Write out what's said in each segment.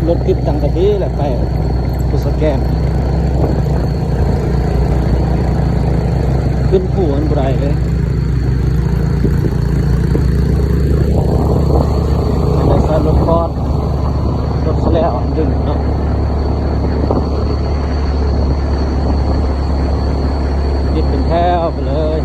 ລົດຕິດຕັ້ງແຕ່ພີ້ແຫຼະ ໄປພູສະແກນ ຂຶ້ນພູມັນບໍ່ໄດ້ເລີຍ. ອັນໃດໃສ່ລົດຄອນ ລົດສະແລວດຶງເນາະ ຕິດເປັນແຖວໄປເລີຍ.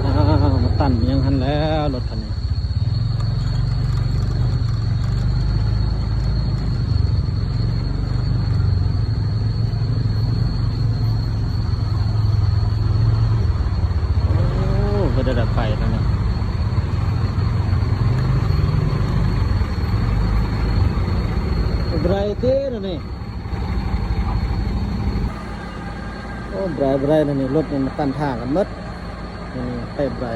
ອ້າວ ມາຕັນຫຍັງຫັ້ນແລ້ວ ລົດຄັນນີ້. ໂອ້ ເຮັດໄດ້ໄປແລ້ວນີ້ ບໍ່ໄດ້ຕິແນວນີ້. ໂອ້ ບໍ່ໄດ້ ບໍ່ໄດ້ແນວນີ້ ລົດນີ້ມາຕັນທາງກັນໝົດ ນີ້ໄປບໍ່ໄດ້.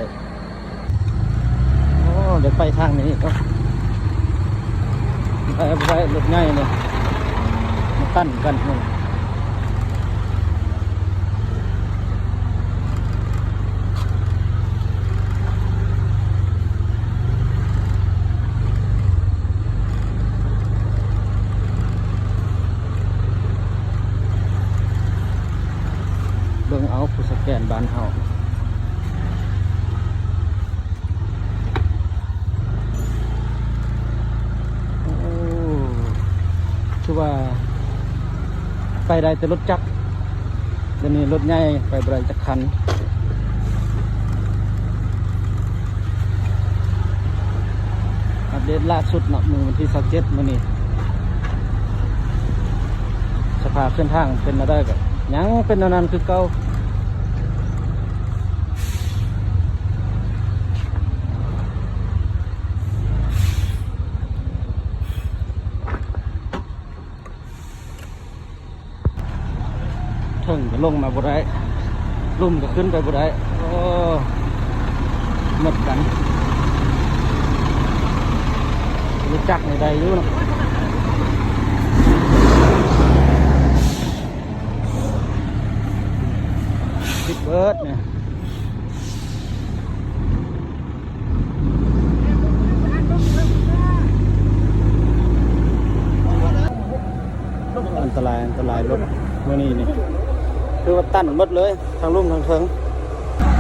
ໂອ້ ໄດ້ໄປທາງນີ້ເນາະ ໄປບໍ່ໄດ້ ລົດໃຫຍ່ນີ້ມາຕັນກັນ. ເບິ່ງເອົາ ພູສະແກນບ້ານເຮົາ. ໂອ້ ຄືວ່າໄປໄດ້ແຕ່ລົດຈັກ ດຽວນີ້ລົດໃຫຍ່ໄປບໍ່ໄດ້ຈັກຄັນ. ອັບເດດລ່າສຸດເນາະ ມື້ວັນທີຊາວເຈັດ ມື້ນີ້ ສະພາບເສັ້ນທາງເປັນແນວໃດ ກໍຍັງເປັນແນວນັ້ນຄືເກົ່າ. ເທິງກໍລົງມາບໍ່ໄດ້ ລຸ່ມກໍຂຶ້ນໄປບໍ່ໄດ້ ໂອ້ ໝົດກັນ. ລົດຈັກນີ້ໄດ້ຢູ່ເນາະ ຕິດເບີດນີ້. ອັນຕະລາຍ ອັນຕະລາຍ ລົດມື້ນີ້ນີ້ ຄືວ່າຕັນໝົດເລີຍ ທັງລຸ່ມທັງເທິງ.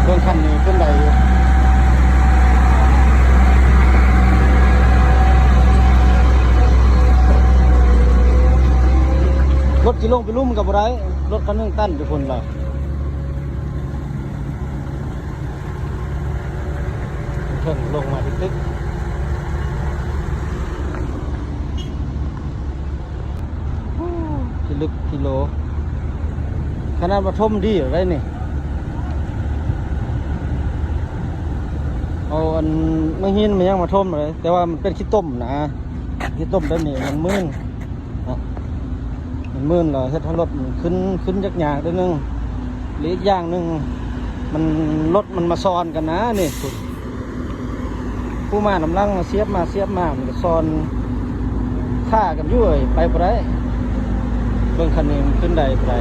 ເບິ່ງຄັນນີ້ຂຶ້ນໄດ້ຢູ່ ລົດຊິລົງໄປລຸ່ມກໍບໍ່ໄດ້ ລົດຄັນໜຶ່ງຕັນຢູ່ພຸ້ນລະ. ເທິງລົງມາຕິກໆ ໂອ້ ພິລຶກພິໂລ ຂະໜາດວ່າຖົມດີແລ້ວໄດ໋ນີ້ ເອົາອັນມາຫີນມາຫຍັງມາຖົມເລີຍ ແຕ່ວ່າມັນເປັນຂີ້ຕົມນະ ຂີ້ຕົມແບບນີ້ມັນມື່ນ ເນາະ ມັນມື່ນແລ້ວເຮັດໃຫ້ລົດມັນຂຶ້ນ ຂຶ້ນຍາກໆ ໜ້ອຍໜຶ່ງ ແລະ ອີກຢ່າງໜຶ່ງ ມັນ ລົດມັນມາຊ້ອນກັນນະນີ້ ຜູ້ມານຳຫຼັງມາສຽບມາສຽບມາ ມັນກໍຊ້ອນຄາກັນຢູ່ ເອີຍ ໄປບໍ່ໄດ້. ເບິ່ງຄັນນີ້ມັນຂຶ້ນໄດ້ບໍ່ໄດ້.